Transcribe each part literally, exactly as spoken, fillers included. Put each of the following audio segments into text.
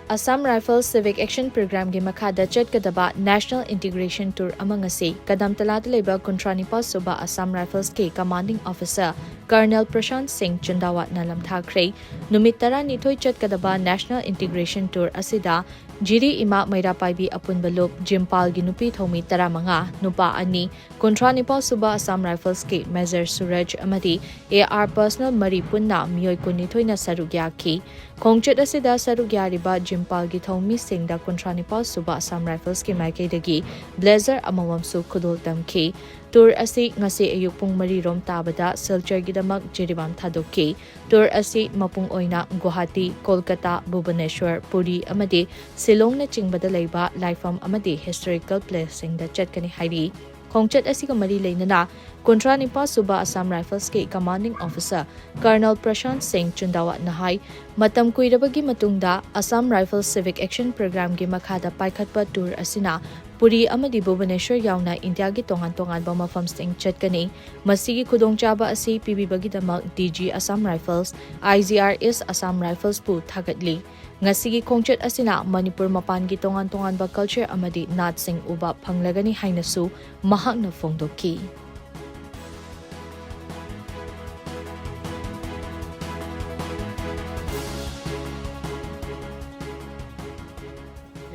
Assam Rifles Civic Action Programꯒꯤ ꯃꯈꯥꯗ ꯆꯠꯀꯗꯕ National Integration Tour ꯑꯃ ꯉꯁꯤ ꯀꯗꯝꯇꯂꯥꯗ ꯂꯩꯕ ꯀꯨꯟꯊ꯭ꯔꯥ ꯅꯤꯄꯥꯜ ꯁꯨꯕ Assam Riflesꯀꯤ Commanding Officer Colonel ꯄ꯭ꯔꯁꯥꯟꯠ ꯁꯤꯡ ꯆꯨꯟꯗꯥꯋꯥꯠꯅ ꯂꯝꯊꯥꯈ꯭ꯔꯦ꯫ ꯅꯨꯃꯤꯠ ꯇꯔꯥꯅꯤꯊꯣꯏ ꯆꯠꯀꯗꯕ National Integration Tour ꯑꯁꯤꯗ ꯖꯤꯔꯤ ꯏꯃꯥ ꯃꯩꯔꯥ ꯄꯥꯏꯕꯤ ꯑꯄꯨꯟꯕ ꯂꯨꯞ, ꯖꯤꯝꯄꯥꯜꯒꯤ ꯅꯨꯄꯤ ꯊꯧꯃꯤ ꯇꯔꯥꯃꯉꯥ, ꯅꯨꯄꯥ ꯑꯅꯤ, ꯀꯨꯟꯊ꯭ꯔꯥ ꯅꯤꯄꯥꯜ ꯁꯨꯕ Assam Riflesꯀꯤ Major ꯁꯨꯔꯖ ꯑꯃꯗꯤ AR personnel ꯃꯔꯤ ꯄꯨꯟꯅ ꯃꯤꯑꯣꯏ ꯀꯨꯟꯅꯤꯊꯣꯏꯅ ꯁꯔꯨꯛ ꯌꯥꯈꯤ꯫ ꯈꯣꯡꯆꯠ ꯑꯁꯤꯗ ꯁꯔꯨꯛ ꯌꯥꯔꯤꯕ ꯖꯤꯝꯄꯥꯜꯒꯤ ꯊꯧꯃꯤꯁꯤꯡꯗ ꯀꯨꯟꯊ꯭ꯔꯥ ꯅꯤꯄꯥꯜ ꯁꯨꯕ Assam Riflesꯀꯤ ꯃꯥꯏꯀꯩꯗꯒꯤ blazer ꯑꯃꯃꯝꯁꯨ ꯈꯨꯗꯣꯜ ꯇꯝꯈꯤ꯫ Tour ꯑꯁꯤ ꯉꯁꯤ ꯑꯌꯨꯛ ꯄꯨꯡ ꯃꯔꯤ ꯔꯣꯝ ꯇꯥꯕꯗ ꯁꯤꯜꯆꯔꯒꯤꯗꯃꯛ ꯖꯤꯔꯤꯕꯥꯝ ꯊꯥꯗꯣꯛꯈꯤ꯫ Tour ꯑꯁꯤ ꯃꯄꯨꯡ ꯑꯣꯏꯅ ꯒꯨꯋꯥꯍꯥꯇꯤ, ꯀꯣꯜꯀꯇꯥ, ꯚꯨꯕꯅꯦꯁ꯭ꯋꯔ, ꯄꯨꯔꯤ ꯑꯃꯗꯤ ꯁꯤꯂꯣꯡꯅꯆꯤꯡꯕꯗ ꯂꯩꯕ ꯂꯥꯏꯐꯝ ꯑꯃꯗꯤ historical placeꯁꯤꯡꯗ ꯆꯠꯀꯅꯤ ꯍꯥꯏꯔꯤ꯫ ꯈꯣꯡꯆꯠ ꯑꯁꯤꯒ ꯃꯔꯤ ꯂꯩꯅꯅ ꯀꯨꯟꯊ꯭ꯔꯥ ꯅꯤꯄꯥꯜ ꯁꯨꯕ Assam Riflesꯀꯤ Commanding Officer Colonel ꯄ꯭ꯔꯁꯥꯟꯠ ꯁꯤꯡ ꯆꯨꯟꯗꯥꯋꯥꯠꯅ ꯍꯥꯏ, ꯃꯇꯝ ꯀꯨꯏꯔꯕꯒꯤ ꯃꯇꯨꯡꯗ Assam Rifles Civic Action Programꯒꯤ ꯃꯈꯥꯗ ꯄꯥꯏꯈꯠꯄ tour ꯑꯁꯤꯅ ꯄꯨꯔꯤ ꯑꯃꯗꯤ ꯚꯨꯕꯅꯦꯁ꯭ꯋꯔ ꯌꯥꯎꯅ ꯏꯟꯗꯤꯌꯥꯒꯤ ꯇꯣꯉꯥꯟ ꯇꯣꯉꯥꯟꯕ ꯃꯐꯝꯁꯤꯡ ꯆꯠꯀꯅꯤ꯫ ꯃꯁꯤꯒꯤ ꯈꯨꯗꯣꯡꯆꯥꯕ ꯑꯁꯤ ꯄꯤꯕꯤꯕꯒꯤꯗꯃꯛ DG Assam Rifles, IGR East Assam Riflesꯄꯨ ꯊꯥꯒꯠꯂꯤ꯫ ꯉꯁꯤꯒꯤ ꯈꯣꯡꯆꯠ ꯑꯁꯤꯅ ꯃꯅꯤꯄꯨꯔ ꯃꯄꯥꯟꯒꯤ ꯇꯣꯉꯥꯟ ꯇꯣꯉꯥꯟꯕ culture ꯑꯃꯗꯤ ꯅꯥꯠꯁꯤꯡ ꯎꯕ ꯐꯪꯂꯒꯅꯤ ꯍꯥꯏꯅꯁꯨ ꯃꯍꯥꯛꯅ ꯐꯣꯡꯗꯣꯛꯈꯤ꯫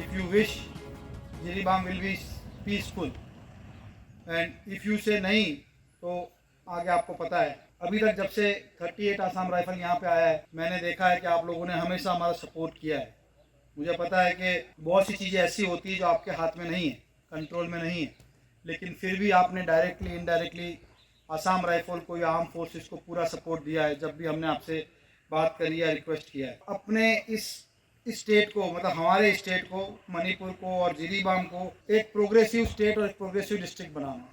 If you wish, Jiribam will be peaceful, and if you say नहीं, तो आगे आपको पता है। अभी तक जब से थर्टी एट आसाम राइफल यहाँ पे आया है, मैंने देखा है कि आप लोगों ने हमेशा हमारा सपोर्ट किया है। मुझे पता है कि बहुत सी चीज़ें ऐसी होती है जो आपके हाथ में नहीं है, कंट्रोल में नहीं है, लेकिन फिर भी आपने डायरेक्टली इनडायरेक्टली आसाम राइफल को या आर्म फोर्सेस को पूरा सपोर्ट दिया है जब भी हमने आपसे बात करी या रिक्वेस्ट किया है। अपने इस स्टेट को, मतलब हमारे स्टेट को, मणिपुर को और जिरीबाम को एक प्रोग्रेसिव स्टेट और एक प्रोग्रेसिव डिस्ट्रिक्ट बनाना।